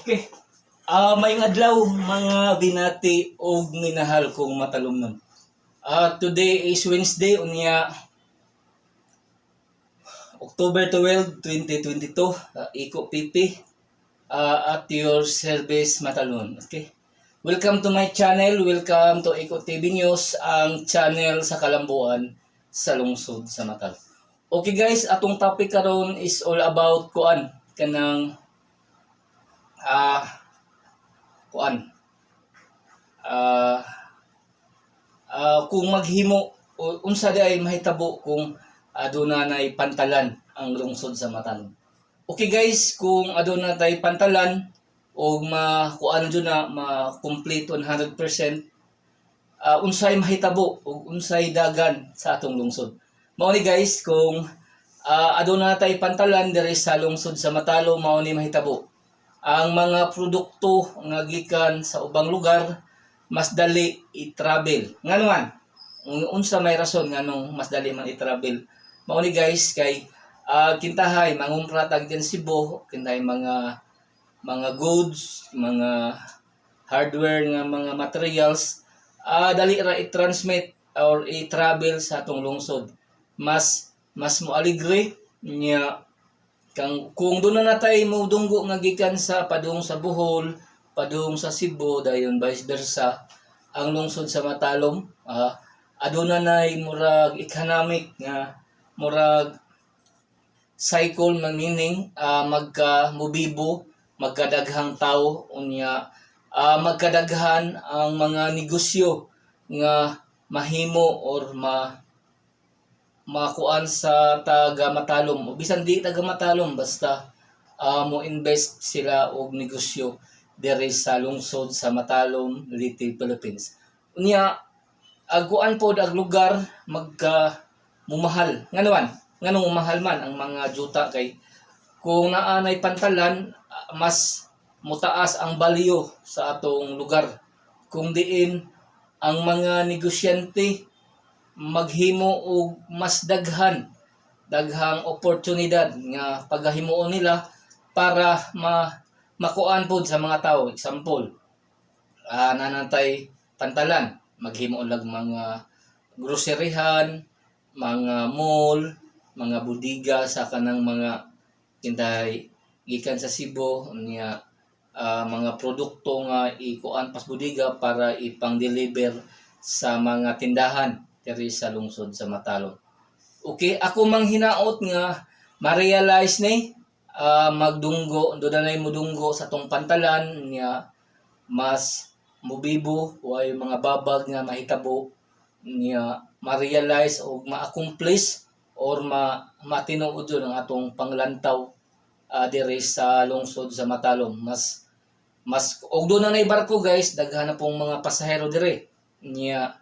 Okay. Maayong adlaw, mga binati og minahal kong matalomnon. Today is Wednesday, unya October 12, 2022. Iko PP at your service, Matalon. Okay. Welcome to my channel. Welcome to Iko TV News, ang channel sa kalambuan sa lungsod sa Matal. Okay guys, atong topic karon is all about kuan kanang kuan kung maghimo o unsa di ay mahitabo kung aduna nay pantalan ang lungsod sa Matalom. Okay guys, kung aduna tay pantalan o makuan jud na ma-complete 100%, unsay mahitabo ug unsay dagan sa atong lungsod? Mao ni guys, kung aduna tay pantalan diri sa lungsod sa Matalom, mao ni mahitabo. Ang mga produkto nga gikan sa ubang lugar mas dali i-travel. Ngano man? Unsa may rason nganong mas dali man i-travel? Mao ni guys, kay kintahay mangumpra tag gikan Cebu, kintahay mga goods, mga hardware nga mga materials, dali ra i-transmit or i-travel sa atong lungsod. Mas mo aligre niya kang kung doon na natay mo dunggo nga gikan sa padung sa Bohol, padung sa Cebu, dayon vice versa ang lungsod sa Matalom, aduna nay murag economic nga murag cycle man, meaning magka mubibo, magkadaghang tao, unya magkadaghan ang mga negosyo nga mahimo or makuan sa taga Matalom o bisan di taga Matalom, basta mo invest sila og negosyo diri sa lungsod sa Matalom, Leyte, Philippines. Unya aguan pod ang lugar magka mumahal. Ngano man? Nganong mumahal man ang mga juta? Kay kung naa nay pantalan, mas mutaas ang value sa atong lugar. Kung diin ang mga negosyante maghimo og mas daghang oportunidad nga pagahimuon nila para makuan pod sa mga tao. Example, nanantay pantalan, maghimo lag mga groceryhan, mga mall, mga budiga sa kanang mga kintay gikan sa Cebu, niya mga produkto nga ikuan pas budiga para ipang-deliver sa mga tindahan diri sa lungsod sa Matalom. Okay, ako mang hinaot nga ma-realize ni magdunggo, doon na mudunggo sa tong pantalan niya, mas mubibo, way mga babag nga mahitabo niya, ma-realize o ma-accomplish or matinuod yun ang atong panglantaw diri sa lungsod sa Matalom. Mas og doon na nay barko guys, daghan na pong mga pasahero dire niya.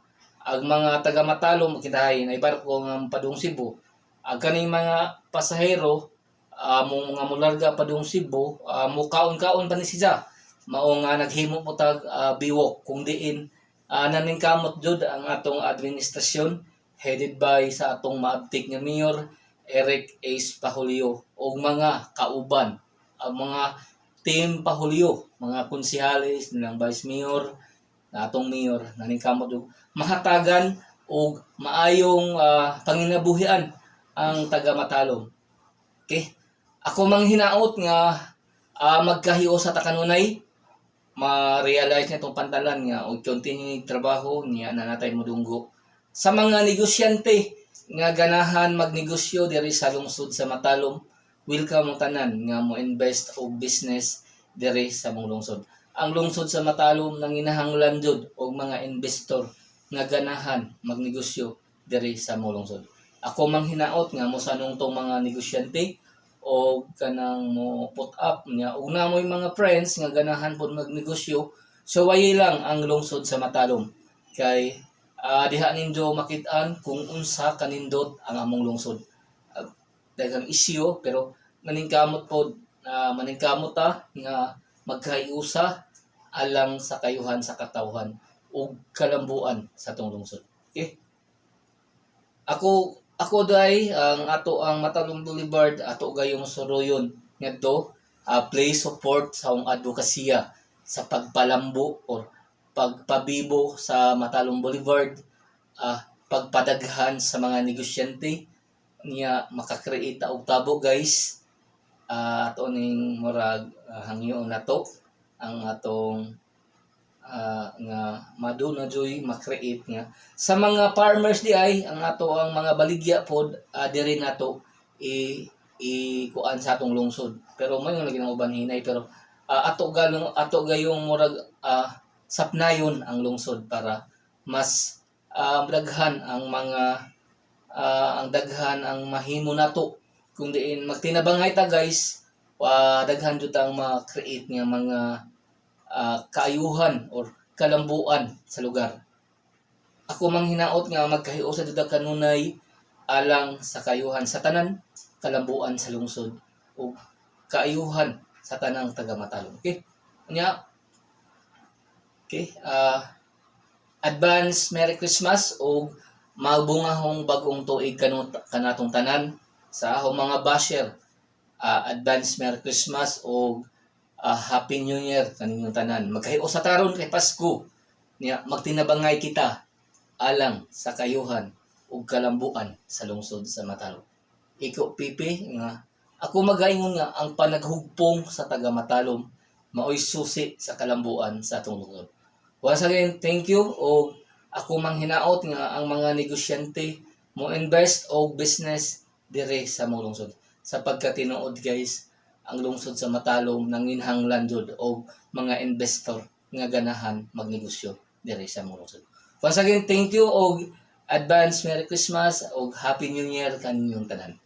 Ang mga taga Matalom, kitahay nay barko nga padung Cebu, ang kaning mga pasahero mo mga mularga padung Cebu, mo kaon-kaon pa ni siya, mao nga naghimo po tag biwok kung diin naningkamot jud ang atong administrasyon headed by sa atong maabtik nga mayor Eric Ace Pahulio ug mga kauban, ang mga team Pahulio, mga konsehales nilang vice mayor na atong mayor, naningkamot og mahatagan og maayong panginabuhian ang taga Matalom. Okay? Ako mang hinaot nga magkahiusa ta kanunay, ma-realize niya itong pantalan nga og continue trabaho niya na natay modunggo. Sa mga negosyante nga ganahan magnegosyo diri sa lungsod sa Matalom, welcome ang tanan nga mo invest og business diri sa mong lungsod. Ang lungsod sa Matalom nanginahanglan jud og mga investor nga ganahan magnegosyo diri sa mong lungsod. Ako mang hinaot nga mo sanong tong mga negosyante o kanang mo put up niya ug na mo'y mga friends nga ganahan pod magnegosyo, so wayi lang ang lungsod sa Matalom kay diha nindo makit-an kung unsa kanindot ang among lungsod. Daghang isyu pero maningkamot pod, maningkamot ta nga magkahiusa alang sa kayuhan sa katawhan ug kalambuan sa atong lungsod. Okay, ako day ang ato ang Matalom Boulevard, ato gayong suroyon ngadto Please support sa akong advokasya sa pagpalambo or pagpabibo sa Matalom Boulevard, pagpadaghan sa mga negosyante niya, maka-create og tabo, guys. Ato ning murag hangyoon nato ang atong nga maduna joy ma-create nga sa mga farmers di ay ang ato ang mga baligya pod, diri nato i i kuan sa atong lungsod, pero mayo lagi ng uban hinay, pero ato galong ato gayong murag sapnayon ang lungsod para mas daghan ang mga ang daghan ang mahimo nato. Kung diin magtinabangay ta, guys, wa daghan jud ang ma-create nga mga kaayuhan or kalambuan sa lugar. Ako mang hinaot nga magkahiusa jud kanunay alang sa kaayuhan sa tanan, kalambuan sa lungsod ug kaayuhan sa tanang taga Matalom. Okay? Unya, okay, advance Merry Christmas ug mabungahong bagong tuig kanatong tanan. Sa akong mga basher, advance Merry Christmas ug Happy New Year kaninyong tanan. Magkahiusa taron kay Pasko. Niya magtinabangay kita alang sa kaayuhan ug kalambuan sa lungsod sa Matalom. Iko pipi nga ako magaingon nga ang panaghugpong sa taga Matalom maoy susi sa kalambuan sa atong lungsod. Once again, thank you og ako mang hinaot nga ang mga negosyante mo invest og business dire sa among lungsod. Sa pagkatinuod, guys, ang lungsod sa Matalom nanginhanglan jud og mga investor nga ganahan magnegosyo dire sa among lungsod. Once again, thank you og advance Merry Christmas og Happy New Year kaninyong tanan.